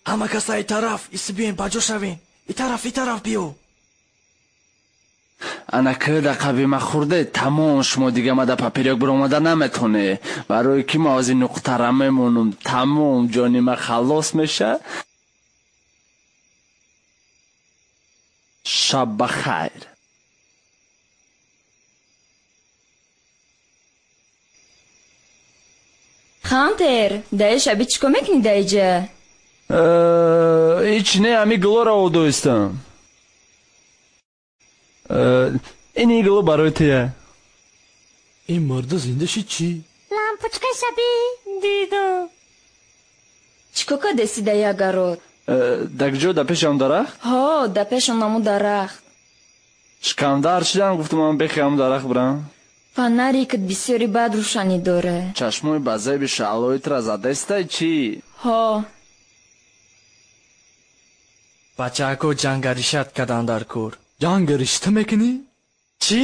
Ҳама каса и тараф, иси биёем ба ҷо шавем. И тараф, и тараф биё. Ана ки да қаби ма хӯрде, тамом шумо дига ма да паперёк биромада наметоне. Барои ки ма ози нуқтара мемонам, тамом ҷони ма халос меша. Шаб ба хайр. Хантер, даи шаби чӣ кор мекунӣ даиҷа? Ҳеҷ не, ҳами гулоро одоистам. Ини гуло барои туя. Ин марда зинда шид чӣ? Лампочка шаби дидам. Чӣ кор кардеси даи агарот? Да куҷо, да пеши он дарахт? Ҳо, да пеши он ҳамун дарахт. Шикандар шидам, гуфтам ман бехи ҳамун дарахт бирам. Фонарикат бисёри бад рӯшанӣ дора. Чашмои ба зеби шаълоитра задестай чӣ? Ҳо. Бачаако ҷангаришат кадан дар кор. Ҷангаришта мекунӣ? Чӣ?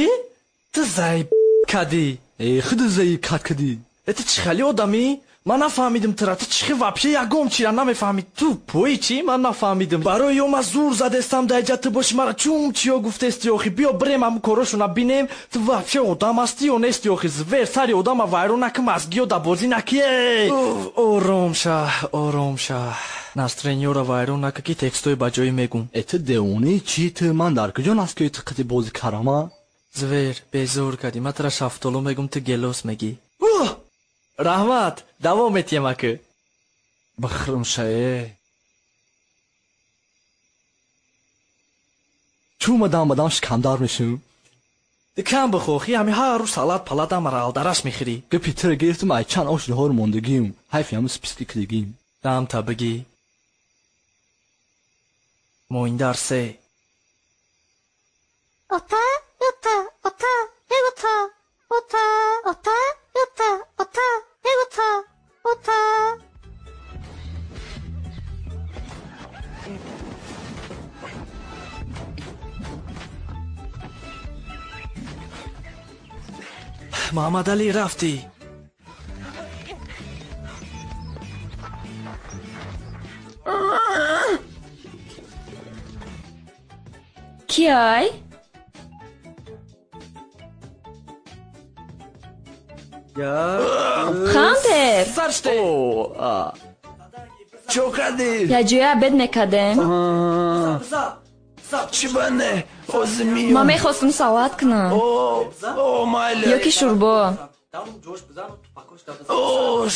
Ту заиб кадӣ. Э, худу заиб кад кадӣ. Э, ту чӣ хеле одамӣ? Ман нафаҳмидим тура. Ту чӣ хел вообще ягон чира намефаҳмӣ. Ту пои чӣ? Ман нафаҳмидим. Барои ё ман зур задестам даиҷа ту боши мара чум чиё гуфтести охи. Биё бирем ҳамун корошона бинем. Ту вообще одам ҳастӣ ё нести охи? Звер сари одама вайрон накӣ, мазгиё да бозӣ накӣ. Ором ша, ором ша. Настроениёро вайрон накӣ ки текстои ба ҷоӣ мегум. Э, ту девонаи чӣ? Ту ман дар куҷо наскӯи ту қити бозӣ карама? Звер, безор кардӣ. Ман тура шафтолу мегум, ту гелос мегӣ. Раҳмат, давом метиҳем акы. Бихӯрм шае. Чӯ ма дам ба дам шикамдар мешавам? Ту кам бихоҳӣ, ҳами ҳар рӯз салат палат амара алдараш мехӯрӣ. Гапи тура гирифтам, ай чанд ош наҳор мондагим. Ҳайфи ҳамун списки кидагим. Дамта бигӣ. Моиндар се. Ота, ота, ота, ота, ота, ота, ота, ота, ота, ота. Муҳаммадалӣ рафтӣ. Киай? Хантер! Чо кардӣ? Якҷоя обед мекардем. Чӣ ба не? Ҳозир миём. Ман мехостум салат кунам. О, майли. Ё ки шӯрбо. О,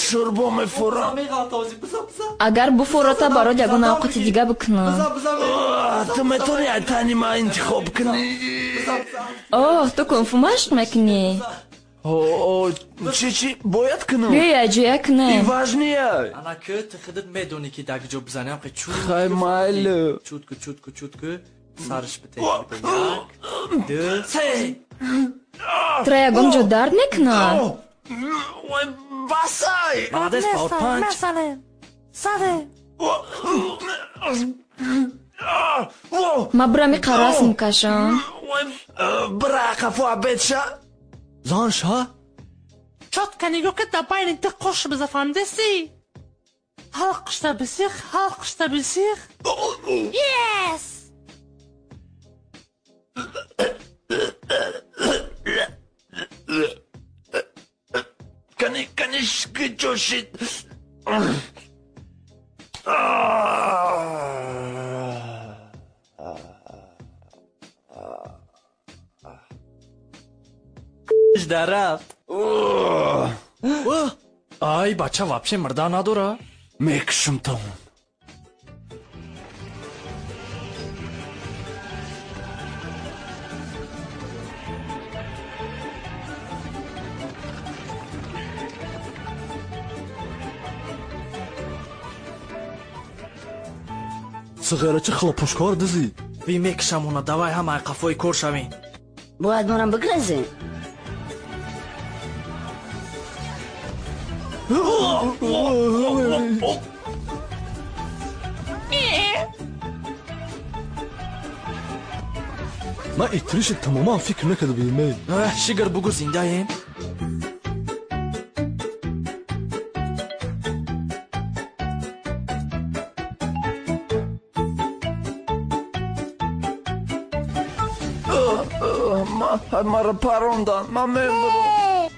шӯрбо мефурам. Агар буфурота барот ягон авқати дига бикунам. Ту метавонӣ ай тани ман интихоб кунӣ? Оҳ, ту кунфу машқ мекунӣ? О, чӣ чӣ бояд кунам? Биё якҷоя кунем. И важния. Ана ки ту худат медонӣ ки дар куҷо бизанӣ, ҳам чут. Хай майли. Чутку, чутку, чутку. Сарш бите. Як, ду, се. Тура ягон ҷо дард мекунад? Басай! Молодец, паур панч. Ман бирам иқа расм кашам. Бира қафо обед ша. Зан ша? Чётко нигоҳ ки дар байни ду қош биза, фаҳмидеси? Ҳалқишта бисих, ҳалқишта бисих. Yes! Кани, кани куҷо шид? Дар рафт. Ай, бача вообще мурда надора. Мекушам то. Сағирачи хлопушкор дизид. Ви мекушамона, давай ҳама қафои кор шавем. Бояд монам бигразем. Ман итриша тамоман фикр накарда будам. Шигар бугу зиндаем. Мара парондан, ман мемурам.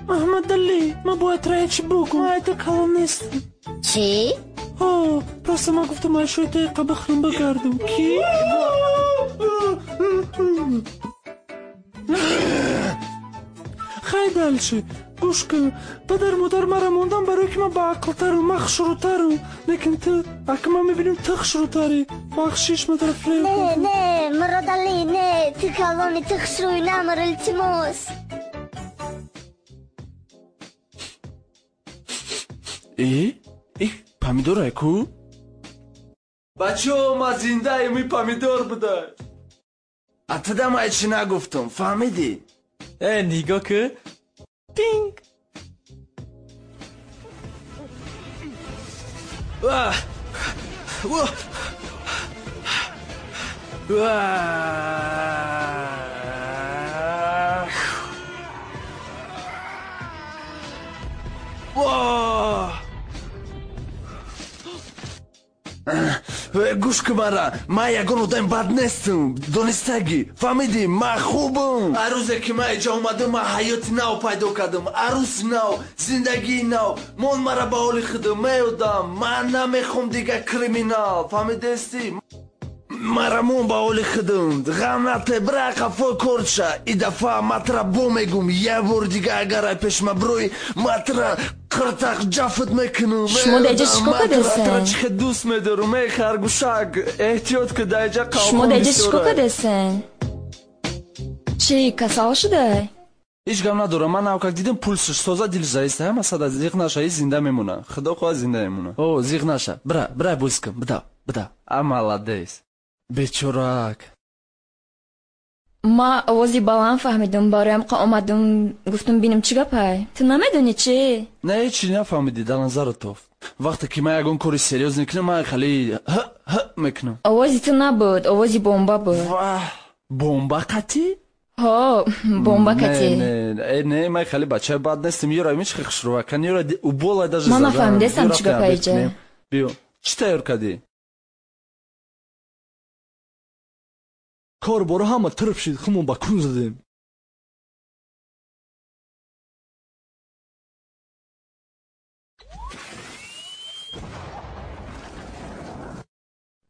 Маҳмадалӣ, ман бояд раечи бугум. Ман айта калон нестам. Чӣ? О, просто ман гуфтам айшои дақиқа бихӯрам бигардам. Ки? Хай дальше. Гӯш кун. Падар модар мара мондан барое ки ман баақлтарам, ман хушрӯтарам. Лекин ту, ака ман мебинам ту хушрӯтарӣ. Бахшиш мадара фиреб. Не, не, Муродалӣ, не, ту калони, ту хушрӯй намар, илтимос. Э? Помидорае ку? Бачаҳо, ман зиндаем, и помидор буда. А туда ман ҳечи нагуфтам, фаҳмидӣ? Э, нигоҳ ку. Пинг. Гӯш кун мара, ман ягон одами бад нестам, донистагӣ, фаҳмидӣ? Ман хубам. Ҳар рӯзе ки ман иҷо омадам, ман ҳаёти нав пайдо кардам, арӯси нав, зиндагии нав. Мон мара ба ҳоли худам меодам. Ман намехоҳам дигар криминал, фаҳмидестӣ? Мара мон ба ҳоли худам. Ғам нате, бира қафои корча. И дафъа ман тура бо мегум, як бори дигар агар ай пеш ма бироӣ, ман тура қиртақ ҷафт мекунам. Шумо дар иҷа чӣ кор кардесен? Тура чӣ хел дӯст медорам, эй харгӯшак. Эҳтиёт ку, дар иҷа қалқон Шумо дар иҷа чӣ кор бисёрай. кардесен? Чӣ, касал шудай? Ҳеҷ гап надорам. Ман навкак дидам пулсш соза, дилш заиста, ҳама сада зиқ наша, и зинда мемона. Худо хоҳад зинда мемона. О, зиқ наша. Бира, бира бӯс кун, бида, бида. А молодец. Бечорак. Ма овози баланд фаҳмидум, бароям қа омадум, гуфтум бинем чӣ гапай. Ту намедонӣ чӣ? Не, ҳечи нафаҳмидӣ, дар назарат тофт. Вақте ки ман ягон кори серьёз мекунам, ман хеле ҳ ҳ мекунам. Овози ту набуд, овози бомба буд. Ваҳ, бомба қатӣ? Ҳо, бомба қатӣ. Не, не, не, ман хеле бачаи бад нестам. Ёра мич хеле хушрӯвакан, ёра убола даже Ман задан. нафаҳмидестам Ёра чӣ гапай обед иҷа. кунем. Биё, чӣ тайёр кардӣ? Кор боро ҳама тирб шид, хумон ба кун задем.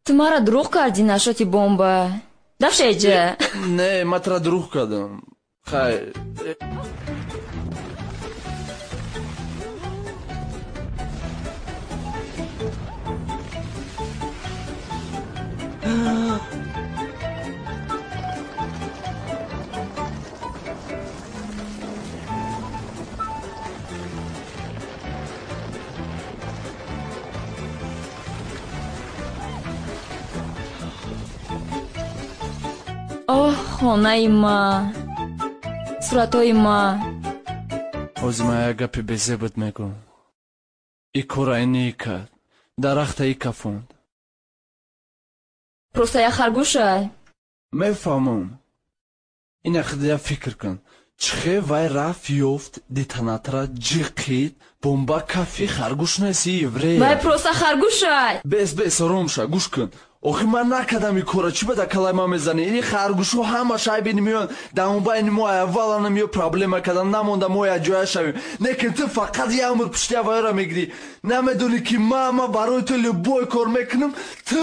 Ту мара дурӯғ кардӣ нашоти бомба. Дафша иҷа. Не, ман тура дурӯғ кардам. Хай. Оҳ, хонаи ма, суратҳои ма. Ҳозир ман як гапи безебат мегӯм. И кора ини кард, дарахта и кафонд. Просто як харгӯшай. Мефаҳмам. Ина худя фикр кун. Чӣ хел вай рафт ёфт, детонатора ҷиқид, бомба кафи харгӯш нест, и еврея. Вай просто харгӯшай. Бес, бес, ором ша, гӯш кун. Охи ман накардам ин кора, чӣ ба дар калаи ман мезанӣ? Ини харгӯшҳо ҳамаш айбини меоянд, дар он байни мо авваланам ё проблема кардан, намонда мо якҷоя шавем. Лекин ту фақат як умр пушти аввалро мегирӣ. Намедонӣ ки ман барои ту любой кор мекунам, ту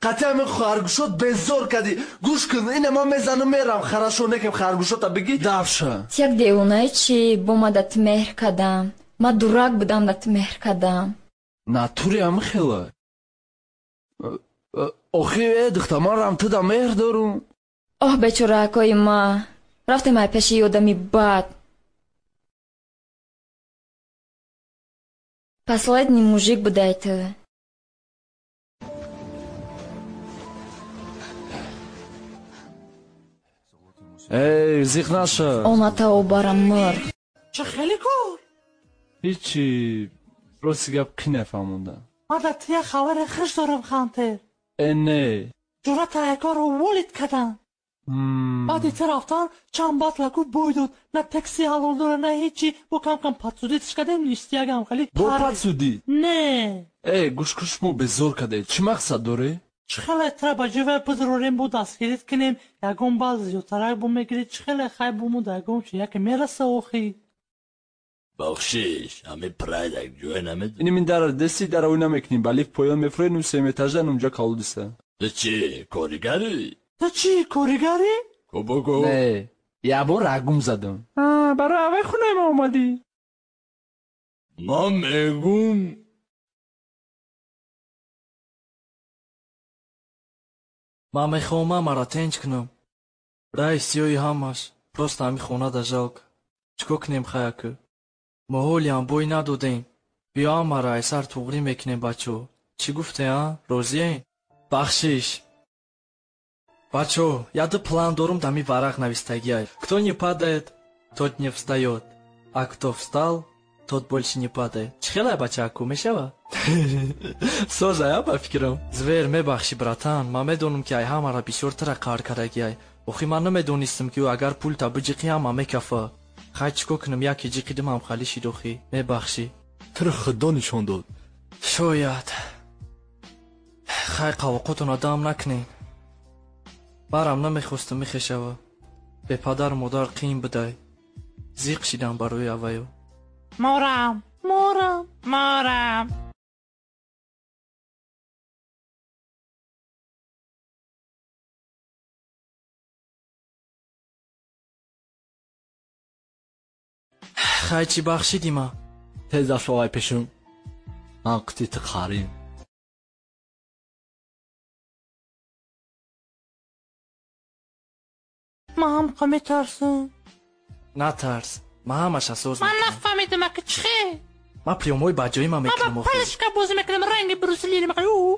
қатъи ҳамин харгӯшот безор кардӣ. Гӯш кун, ина ман мезанам мерам, хорошо, некем харгӯшота бигӣ, дафша. Ту як девонаи чӣ? Бо ман да ту меҳр кардам. Ман дурак будам да ту меҳр кардам. Натури ҳам хела. Охи, э, духта, ман рам ту да меҳр дорум. Оҳ, бечораакои ма. Рафтем ай пеши одами бад. Последний мужик будай ту. Эй, зиқ наша. Оната обара мыр. Чӣ хеле кор? Ҳичи, рости гап қӣ нафаҳмонда. Ман дар ту як хабари хуш дорам, Хантер. Э, не. Ҷуръата якорро волид кардам. Баъди ту рафтан чанд батлаку бой дод. На такси ҳалол дора, на ҳечи. Бо кам-кам подсудитш кардем, ништиягам хеле. Бо подсудит? Не. Э, гӯш мо безор кардем. Чӣ мақсад дорӣ? Чӣ хеле тра ба ҷой вай бизрорем, бо дастгирит кунем, ягон бал зиёдтарак бо мегирӣ, чӣ хеле хай бо мо да ягон чи яке мераса охи. Бахшиш, ҳами прайд як ҷое намедонӣ. Ини мин дара деси дара ӯй намекунӣ, ба лифт поён мефурӣ, нум сеюм этажа нумҷа калудиса. Ту чӣ, коригарӣ? Ту чӣ, коригарӣ? Кобого. Не, як бор рагум задам. Барои аввай хонаи ма омадӣ? Ман мегум. Ман мехоҳам ҳамаро тинҷ кунам. Раи сиёҳи ҳамаш. Просто ҳами хонада жалко. Чӣ кор кунем хаяку? Мо ҳолиам бой надодем. Биё ҳамаро айсар туғрӣ мекунем, бачаҳо. Чӣ гуфте, а? Розием? Бахшиш. Бачаҳо, яду план дорум дами варақ навистагиай. Кто не падает, тот не встаёт. А кто встал, тот больше не падает. Чӣ хелай, бачааку, мешава? Созай, а, ба фикрам. Звер, мебахшӣ, братан. Ман медонам, ки ай ҳамаро бисёртара қаҳр кардагиай. Охи ман намедонистам, ки ӯ агар пулта биҷиқӣ ҳама мекафа. Хай чӣ кор кунам, яке ҷиқидим ҳам хали шид охи. Мебахшӣ. Туро худо нишон дод. Шояд. Хай қавоқотонро дам накунед. Барам намехостам мехешава. Бепадару модар қиин будай. Зиқ шидам барои авваю. Морам, морам, морам. Хай чӣ бахшидӣ ма? Тез даст пешум. Ман қити ту қарим. Ман ҳам метарсам. Натарс. Ман ҳамаша соз Ман нафаҳмидам, ака чӣ хел? Ман приёмҳои баҷоӣ ман Ман ба мекунам охи. палочка бозӣ мекунам, ранги Брюс Ли мекунам.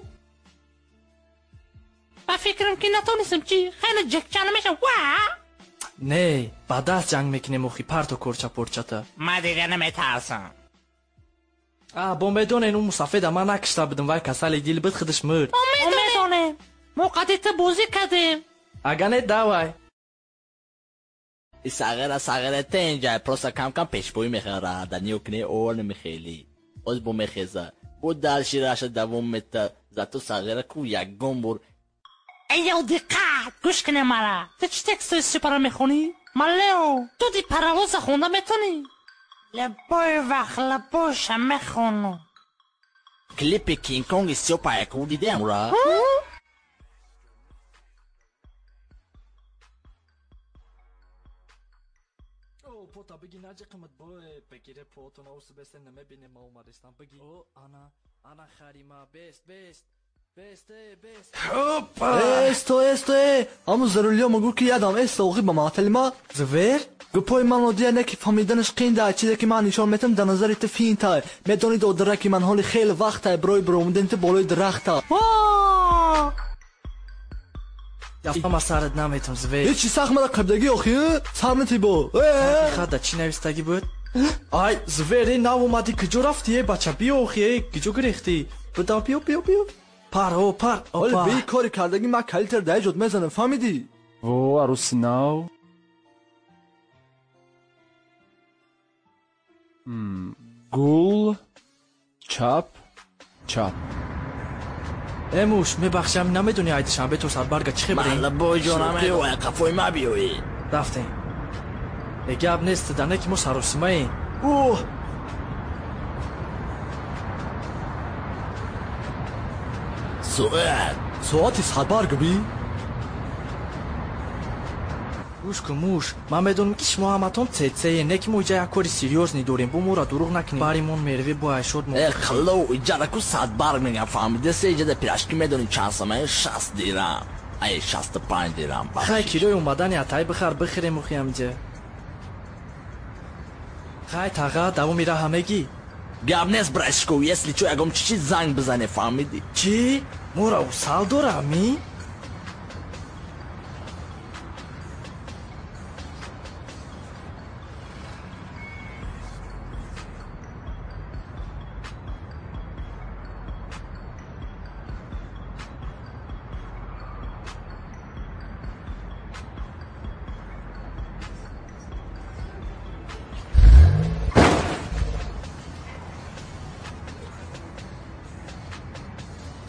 Ба фикрам ки натонистам чӣ? Хеле ҷекчана мешавам. Ва! Не, ба даст ҷанг мекунем охи, парто корча порчата. Ман дига наметарсам. А, бо медонен ӯ мусафеда ман накишта будам, вай касали дил буд, худаш мурд. Мо медонем. Мо қади ту бозӣ кардем. Ага не, давай. И сағира сағира тенҷа, просто кам-кам пешпоӣ мехӯра, да ниё кунӣ о намехели. Оз бо мехеза. Бо дальше раша давом мета. Зато сағира ку ягон бор Эйё, диққат! Гӯш кунем мара. Ту чӣ текстои супера мехонӣ? Малео, ту ди паровоза хонда метонӣ? Лебои вақт лабоша мехонам. Клипи Кинг-Конги сиё паяку дидем ра? Пота биги наҷиқимат бо бегире потона усу бесте намебинем ма омадестам биги. О, ана, ана харима, бест, бест. Бест, э, бест. Эсто, эсто, э. Ҳамун зарурия могу ки ядам эсто охи ба маътали ма. Звер? Гупои ман оддия не ки фаҳмиданаш қинда, чизе ки ман нишон метам дар назари ту финтай. Медонӣ додараки ман ҳоли хеле вақтай барои баромадани ту болои дарахта. Ва! Яфта ма сарат наметам, звер. Ҳеҷ чи сахт мара қабдагӣ охи, сар метибо. Э! Хада чӣ навистагӣ буд? Ай, звер, э, нав омадӣ, куҷо рафтӣ, э, бача, биё охи, э, куҷо гирехтӣ? Бидав, биё, биё, биё. Пар, о, пар, Ҳоли опа. бе кори кардагӣ ман калитер дар ҷод мезанам, фаҳмидӣ? Во, аруси нав. Гул, чап, чап. Э, муш, мебахшам, намедонӣ ай душанбе то садбарга чӣ хел Ман бирем? лабои ҷонам меоя, қафои ма биёӣ. Рафтем. Э, гап нест, дане ки мо саросимаем. Оҳ! Соат. Соати садбарг би? Гӯш кун, муш, ман медонам ки шумо ҳаматон цецее, не ки мо иҷа як кори серьёзный дорем, бо моро дурӯғ накунем. Баримон мерве бо айшод мо. Э, хлоу, иҷара ку садбарг мегам, фаҳмида се иҷада пирашки медонӣ чанд самае? 60 дирам. Ай, 65 дирам. Хай кирои омадани атай бихар, бихӯрем охи ҳамиҷа. Хай таға, давоми раҳа мегӣ? Гап нест, братишко, если чо ягом чӣ занг бизане, фаҳмидӣ? Чӣ? Мора усал дора, ми?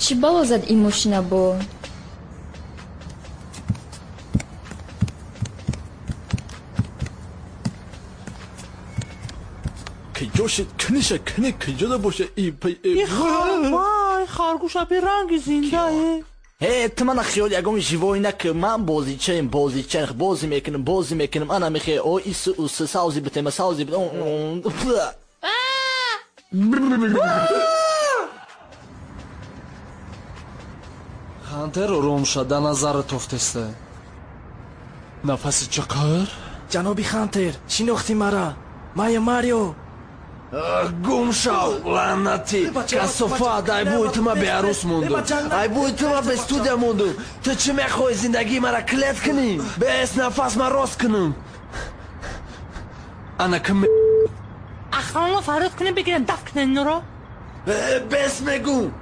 Чӣ бало зад ин мошина бо? Киҷо шид? Книша, кни, киҷода боша? И пи И вай, харгӯша беранги зиндае. Э, ту мана хиёл ягон живой нак, ман бозичаем, бозича, бозӣ мекунам, бозӣ мекунам, ана мехе, о ису усу, савзи битема, савзи бит. Хантер ором ша, да назарат офтеста. Нафаси чиқир? Ҷаноби Хантер, шинохтӣ мара? Мая Марио. Гум шав, лаънатӣ! Касофат, айбои ту ма беарӯс мондум. Айбои ту ма бе студия мондум. Ту чӣ мехоҳӣ зиндагии мара клет кунӣ? Бес нафас ма рост кунам. Ана ким Охрана фарёд кунем, бигирем, даф кунем инро. Бес мегум.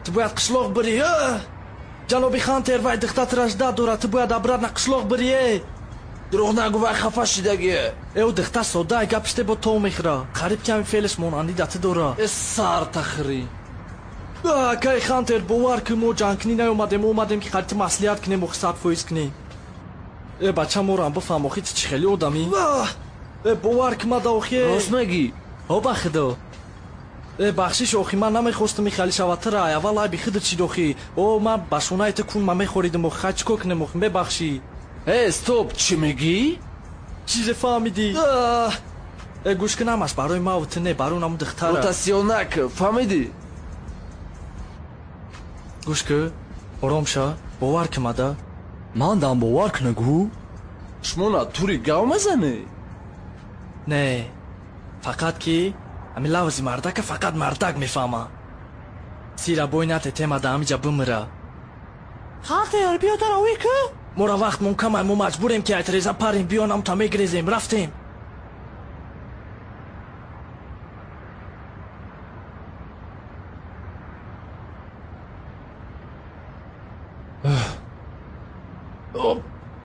Ту бояд қишлоқ бирӣ. Ҷаноби Хантер, вай духтатраш дад дорад, ту бояд обратно қишлоқ бирӣ. Дурӯғ нагӯ, вай хафа шидагӣ. Э, ӯ духтар сода, гапиш те бо то мехӯра. Қариб ками феълиш монандӣ да ту дора. Э, сар тахрӣ. Акай Хантер, бовар ки мо ҷангкунӣ наёмадем, мо омадем ки қариб ту маслиҳат кунем, охи 100% кунем. Э, бача, морам бифаҳм, охи ту чӣ хеле одамӣ? Э, бовар ки ма да охи. Рост мегӣ? Ҳо, ба худо. Э, бахшиш, охи, ман намехостам ин хеле шавад, тра аввал айби худат шид, охи. О, ман ба шонаи ту кун ма мехоридам, охи, хай чӣ кор кунем, охи, мебахшӣ. Э, стоп, чӣ мегӣ? Чизе фаҳмидӣ? Э, гӯш кун, ҳамаш барои маву ту не, барои наму духтара. Ротасионак, фаҳмидӣ? Гӯш ку, ором ша, бовар ки мада. Ман дам бовар куна гӯ? Шумо на тури гав мезанӣ? Не, фақат ки ҳамин лавзи мардака фақат мардак мефаҳма. Сира бой нате тема да ҳамиҷа бимира. Хантер, биё даровӣ ку? Мора вақт мумкамай, мо маҷбурем ки айтреза парем, биё намта мегрезем, рафтем.